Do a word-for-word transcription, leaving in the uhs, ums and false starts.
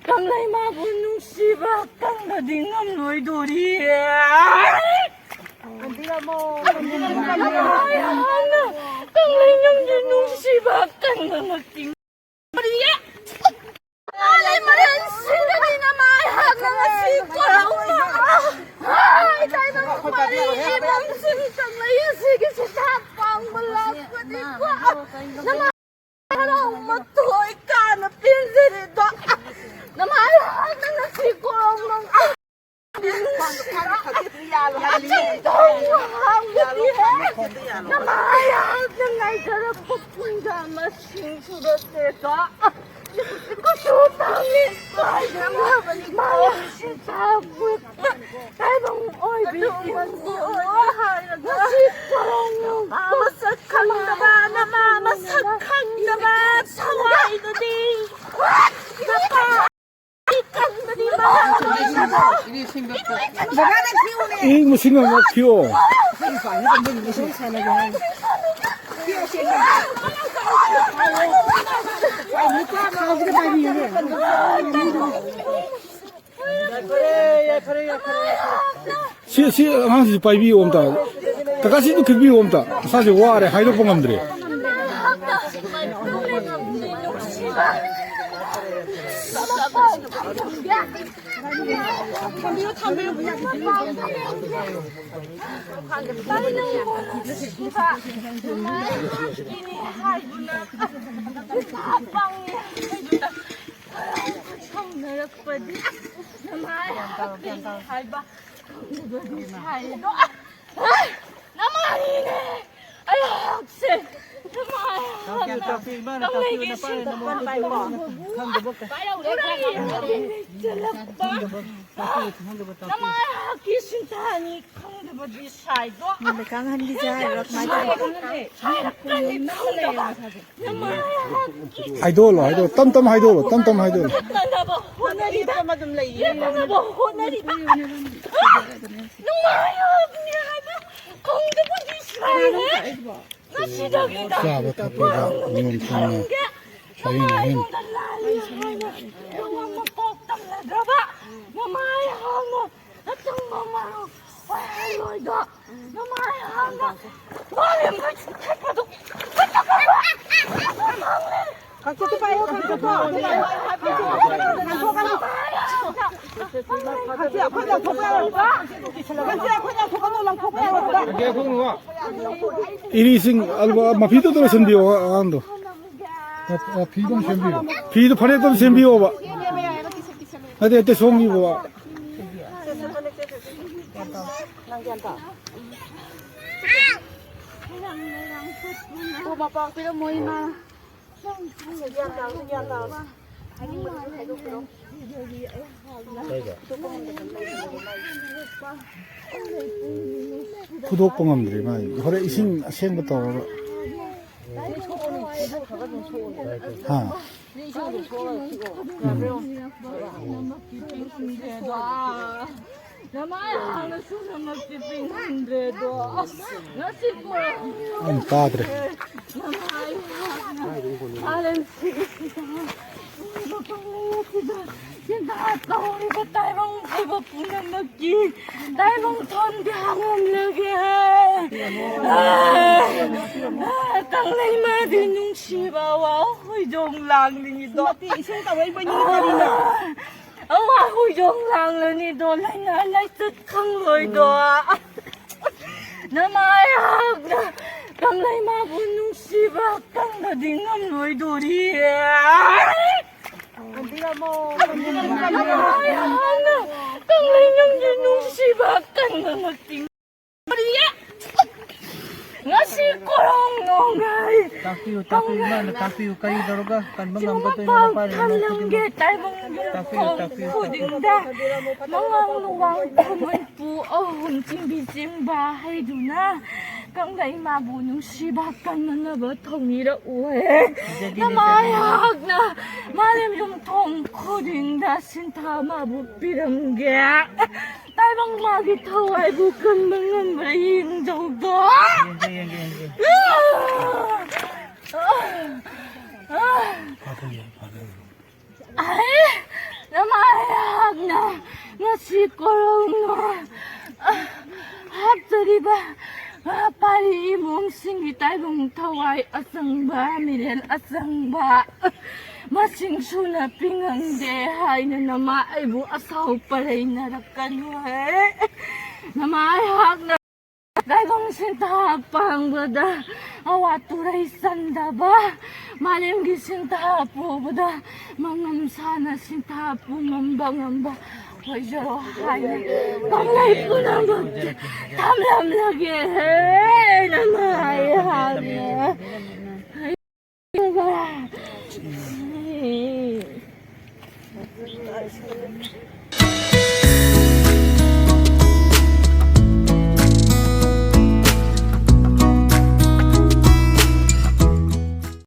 ꯀꯪꯂꯩꯃꯥꯕꯨ ꯅꯨꯡꯁꯤꯕ ꯀꯪꯕꯗꯤ ꯉꯝꯂꯣꯏꯗꯣꯔꯤ꯫ ꯀꯪꯂꯩꯃꯥꯕꯨ ꯅꯨꯡꯁꯤꯕ ꯀꯪꯕꯃꯛꯇꯤ ꯉꯝꯂꯣꯏꯗꯣꯔꯤ꯫ ꯃꯔꯦꯟ ꯁꯤꯡꯒꯅꯤ ꯅꯃꯥꯏ ꯍꯥꯛꯅ ꯉꯁꯤ ꯀꯣꯔꯧꯅ꯫ ꯍꯥꯏ, ꯇꯥꯏꯕꯪ ꯃꯔꯤ ꯏꯃꯨꯡꯁꯤꯡ ꯀꯪꯂꯩ ꯑꯁꯤꯒꯤ ꯁꯤꯊꯥ ꯄꯥꯡꯕ ꯂꯥꯛꯄꯅꯤꯀꯣ꯫ ꯅꯃꯥꯏ ꯍꯔꯥꯎ ꯃꯊꯣꯏ ꯀꯥꯅ ꯄꯦꯟꯖꯔꯦꯗꯣ꯫ ꯅꯃꯥꯏ ꯍꯥꯛꯅ ꯉꯁꯤ ꯀꯣꯔꯧꯅ꯫ ꯅꯃꯥꯏ ꯍꯥꯛꯅ ꯉꯥꯏꯖꯔꯛꯄ ꯄꯨꯡꯖꯥ ꯃꯁꯤꯡ ꯁꯨꯔꯁꯦꯗꯣ꯫ ꯀꯩꯁꯨ ꯇꯥꯡꯉꯦ ꯍꯥꯏꯗꯅ ꯃꯥ ꯁꯤꯊꯥ ꯇꯥꯏꯕꯪ ꯑꯣꯏꯕꯤ ꯏꯃꯟꯕꯨ ꯍꯥꯏꯔꯒ ꯉꯁꯤ ꯀꯣꯔꯧꯅ꯫ ꯃꯥ ꯃꯁꯛ ꯈꯪꯗꯕ, ꯅꯃꯥ ꯃꯁꯛ ꯈꯪꯗꯕ ꯊꯋꯥꯏꯗꯨꯗꯤ꯫ ꯅꯄꯥ ꯀꯟꯕꯗꯤ ꯃꯥ꯫ ꯏ ꯃꯁꯤꯡ ꯑꯃ ꯊꯤꯌꯣ꯫ ꯁꯤ, ꯁꯤ ꯑꯉꯥꯡꯁꯤꯁꯨ ꯄꯥꯏꯕꯤꯌꯣ ꯑꯝꯇ꯫ ꯀꯀꯥ, ꯁꯤꯗꯨ ꯈꯤꯛꯄꯤꯌꯣ ꯑꯝꯇ꯫ ꯃꯁꯥꯁꯦ ꯋꯥꯔꯦ, ꯍꯥꯏꯗꯣꯛꯄ ꯉꯝꯗ꯭ꯔꯦ꯫ ꯊꯝꯕꯤꯌꯨ, ꯊꯝꯕꯤꯌꯨ꯫ ꯁꯥꯎꯅꯔꯛꯄꯗꯤ ꯅꯃꯥꯏ ꯍꯥꯏꯕ ꯈꯪꯗꯕꯗꯤ ꯁꯥꯏꯗꯣ꯫ ꯅꯃꯥꯏꯅꯦ! ꯑꯩꯍꯥꯛꯁꯦ ꯅꯃꯥꯏ ꯇꯥꯛꯄꯤꯌꯨ, ꯍꯥꯟꯅ ꯇꯥꯛꯄꯤꯌꯨ, ꯏꯃꯥꯅ ꯇꯥꯛꯄꯤꯌꯨ, ꯀꯪꯂꯩꯒꯤ ꯅꯄꯥꯅ ꯁꯤꯟꯗꯣꯛꯄ ꯅꯃꯧ ꯄꯥꯏꯕ ꯄꯤꯕꯤꯌꯨ꯫ ꯈꯪꯗꯕ ꯀ- ꯄꯨꯔꯥ ꯌꯦꯡꯉꯒ ꯂꯩꯁꯤꯜꯂꯛꯄ ꯇꯥꯛꯄꯤꯌꯨ, ꯈꯪꯗꯕ ꯇꯥꯛꯄꯤꯌꯨ꯫ ꯅꯃꯥꯏꯍꯥꯛꯀꯤ ꯁꯤꯟꯊꯥꯅꯤ ꯈꯪꯗꯕꯗꯤ ꯁꯥꯏꯗꯣ꯫ ꯃꯨꯟꯗ ꯀꯥꯡꯍꯟꯒꯤ ꯆꯥꯏꯔꯣ? ꯀꯃꯥꯏꯅ ꯇꯧꯕ? ꯍꯥꯏꯔꯛꯀꯅꯤ ꯈꯪꯗꯕ꯫ ꯍꯥꯏꯗꯣꯛꯑꯣ, ꯍꯥꯏꯗꯣꯛꯑꯣ꯫ ꯇꯞ ꯇꯞ ꯍꯥꯏꯗꯣꯛꯑꯣ, ꯇꯞ ꯇꯞ ꯍꯥꯏꯗꯣꯛꯑꯣ꯫ ꯌꯦꯠꯅꯅꯕ ꯍꯣꯠꯅꯔꯤꯕ, ꯑꯗꯨꯝ ꯂꯩꯌꯦ꯫ ꯌꯦꯠꯅꯅꯕ ꯍꯣꯠꯅꯔꯤꯕ ꯅꯨꯡꯉꯥꯏꯔꯕꯅꯤ ꯍꯥꯏꯕ ꯈꯪꯗꯕꯒꯤ ꯁꯥꯏꯅꯦ꯫ ꯉꯁꯤꯗꯒꯤꯗ ꯆꯥꯕ ꯊꯛꯄꯗ ꯅꯤꯌꯣꯝ ꯆꯨꯝꯅ ꯈꯪꯒꯦ꯫ ꯍꯌꯦꯡ, ꯍꯌꯦꯡ꯫ ꯑꯩꯉꯣꯟꯗ ꯂꯥꯜꯂꯤ ꯍꯥꯏꯅ ꯅꯉꯣꯟꯗ ꯀꯣꯛ ꯇꯝꯅꯗ꯭ꯔꯕ ꯅꯃꯥꯏ ꯍꯥꯡꯅ ꯑꯆꯨꯝꯕ ꯃꯔꯨ ꯑꯣꯏꯍꯜꯂꯣꯏꯗꯣ ꯅꯃꯥꯏ ꯍꯥꯡꯅ ꯋꯥꯔꯦꯝꯕ ꯆꯠꯄꯗꯨ ꯀꯠꯇꯕ ꯀꯛꯆꯦꯠꯇꯨ ꯄꯥꯏꯌꯣ, ꯀꯛꯆꯦꯠꯇꯣ꯫ ꯀꯛꯆꯦꯠꯇꯣ ꯄꯥꯏꯌꯣ꯫ ꯀꯛꯆꯦꯠ ꯑꯩꯈꯣꯏ ꯂꯪꯊꯣꯛꯄ ꯌꯥꯔꯣꯏ꯫ ꯀꯛꯆꯦꯠ ꯑꯩꯈꯣꯏ ꯂꯪꯊꯣꯛꯀꯅꯨ, ꯂꯪꯊꯣꯛꯄ ꯌꯥꯔꯣꯏ꯫ ꯏꯔꯤꯁꯤꯡ ꯑꯜꯕ-, ꯃꯐꯤꯗꯨꯗ ꯂꯣꯏꯁꯤꯟꯕꯤꯌꯣ ꯑꯉꯥꯡꯗꯣ꯫ ꯐꯤꯗꯣ ꯁꯦꯝꯕꯤꯌꯣ꯫ ꯐꯤꯗꯣ ꯐꯅꯦꯛꯇꯣ ꯁꯦꯝꯕꯤꯌꯣꯕ꯫ ꯅꯠꯇꯦ, ꯅꯠꯇꯦ, ꯁꯣꯝꯒꯤꯕꯣ꯫ ꯃꯄꯥꯛ ꯄꯤꯔꯝꯃꯣ ꯏꯃꯥ꯫ ꯐꯨꯗꯣꯛꯄ ꯉꯝꯗ꯭ꯔꯤ ꯃꯥꯒꯤ꯫ ꯍꯣꯔꯦꯟ ꯏꯁꯤꯡ ꯑꯁꯦꯡꯕ ꯇꯧꯔꯒ꯫ ꯍꯥ? ꯎꯝ꯫ ꯅꯃꯥꯏ ꯍꯥꯡꯅ ꯁꯨꯅꯃꯛꯇꯤ ꯄꯤꯡꯍꯟꯗ꯭ꯔꯦꯗꯣ꯫ ꯉꯁꯤ ꯀꯣ ꯑꯝ ꯇꯥꯗ꯭ꯔꯦ꯫ ꯅꯃꯥꯏ ꯍꯥꯡꯅ ꯃꯥꯂꯦꯝ ꯁꯤꯒꯤꯁꯤꯗ ꯎꯔꯤꯕ ꯄꯥꯡꯒꯜ ꯑꯁꯤꯗ ꯁꯤꯗ ꯇꯧꯔꯤꯕ ꯇꯥꯏꯕꯪ ꯁꯤꯕ ꯄꯨꯝꯅꯃꯛꯀꯤ ꯇꯥꯏꯕꯪ ꯊꯣꯟꯕꯤ ꯍꯥꯡꯂꯝꯂꯒꯦ꯫ ꯀꯪꯂꯩ ꯃꯥꯗꯤ ꯅꯨꯡꯁꯤꯕ ꯋꯥ ꯍꯣꯏꯗꯣꯡ ꯂꯥꯡꯂꯤꯉꯤꯗꯣ꯫ ꯃꯇꯤ ꯏꯁꯤꯡ ꯇꯧꯔꯛꯏꯕꯅꯤ ꯀꯔꯤꯅꯣ? ꯑꯋꯥ ꯍꯣꯏꯗꯣꯡ ꯂꯥꯡꯂꯅꯤꯗꯣ ꯂꯥꯏꯅꯥ ꯂꯥꯏꯆꯠ ꯈꯪꯂꯣꯏꯗꯣ꯫ ꯅꯃꯥꯏꯍꯥꯛꯅ ꯀꯪꯂꯩ ꯃꯥꯕꯨ ꯅꯨꯡꯁꯤꯕ ꯀꯪꯕꯗꯤ ꯉꯝꯂꯣꯏꯗꯣꯔꯤ꯫ ꯅꯃꯥꯏꯍꯥꯛꯅ ꯀꯪꯂꯩ ꯅꯪꯒꯤ ꯅꯨꯡꯁꯤꯕ ꯀꯪꯕꯃꯛꯇꯤ ꯉꯝꯂꯣꯏꯗꯣꯔꯤ꯫ ꯉꯁꯤ ꯀꯣꯔꯣꯡ ꯅꯣꯡꯒꯩ ꯇꯥꯛꯄꯤꯌꯨ, ꯇꯥꯛꯄꯤꯌꯨ, ꯏꯃꯥꯅ ꯇꯥꯛꯄꯤꯌꯨ꯫ ꯀꯔꯤ ꯇꯧꯔꯒ ꯀꯟꯕ ꯉꯝꯒꯗꯣꯏꯅꯣ? ꯆꯤꯡꯃꯄꯥꯟ ꯅꯄꯥꯅ ꯅꯪ ꯈꯨꯗꯤꯡꯃꯛ ꯈꯜꯂꯝꯒꯦ ꯇꯥꯏꯕꯪ ꯇꯥꯛꯄꯤꯌꯨ, ꯌꯨꯝꯊꯣꯡ ꯇꯥꯛꯄꯤꯌꯨ꯫ ꯈꯨꯗꯤꯡꯗ ꯃꯉꯥꯡ ꯂꯨꯋꯥꯡ ꯈꯨꯃꯟ ꯄꯨ ꯑꯍꯨꯝ ꯆꯤꯡꯕꯤ ꯆꯤꯡꯕ ꯍꯩꯗꯨꯅ ꯀꯪꯂꯩ ꯃꯥꯕꯨ ꯅꯨꯡꯁꯤꯕ ꯀꯪꯅꯅꯕ ꯊꯧꯅꯤꯔꯛꯎꯍꯦ꯫ ꯅꯃꯥꯏꯍꯥꯛꯅ ꯃꯥꯂꯦꯝ ꯌꯨꯝꯊꯣꯡ ꯈꯨꯗꯤꯡꯗ ꯁꯤꯟꯊꯥ ꯃꯥꯕꯨ ꯄꯤꯔꯝꯒꯦ꯫ ꯇꯥꯏꯕꯪ ꯃꯥꯒꯤ ꯊꯋꯥꯏꯕꯨ ꯀꯟꯕ ꯉꯝꯕ꯭ꯔꯥ ꯌꯦꯡꯖꯧꯗꯣ꯫ ꯌꯦꯡꯒꯦ, ꯌꯦꯡꯒꯦ, ꯌꯦꯡꯒꯦ꯫ ꯑꯥ! ꯐꯥꯗꯧꯔꯦ, ꯐꯥꯗꯧꯔꯦ꯫ ꯑꯩ ꯅꯃꯥꯏꯍꯥꯛꯅ ꯉꯁꯤ ꯀꯣꯔꯧꯅ ꯍꯥꯞꯆꯔꯤꯕ ꯄꯥꯔꯤ ꯏꯃꯨꯡꯁꯤꯡꯒꯤ ꯇꯥꯏꯕꯪ ꯊꯋꯥꯏ ꯑꯆꯪꯕ, ꯃꯤꯔꯦꯜ ꯑꯆꯪꯕ ꯃꯁꯤꯡ ꯁꯨꯅ ꯄꯤꯉꯝꯗꯦ ꯍꯥꯏꯅ ꯅꯃꯥ ꯑꯩꯕꯨ ꯑꯁꯥꯎ ꯄꯔꯩꯅꯔꯛꯀꯅꯨ ꯍꯦ꯫ ꯅꯃꯥꯏꯍꯥꯛꯅ ꯇꯥꯏꯕꯪ ꯁꯤꯟꯊꯥ ꯄꯥꯡꯕꯗ ꯑꯋꯥ ꯇꯨꯔꯩ ꯆꯟꯗꯕ, ꯃꯥꯂꯦꯝꯒꯤ ꯁꯤꯟꯊꯥ ꯄꯨꯕꯗ ꯃꯉꯝ ꯁꯥꯅ ꯁꯤꯟꯊꯥ ꯄꯨꯉꯝꯕ ꯉꯝꯕ ꯑꯣꯏꯖꯔꯣ ꯍꯥꯏꯅ ꯀꯪꯂꯩ ꯄꯨꯝꯅꯃꯛꯇ ꯊꯝꯂꯝꯂꯒꯦ ꯍꯦ ꯅꯃꯥꯏꯍꯥꯛꯅ꯫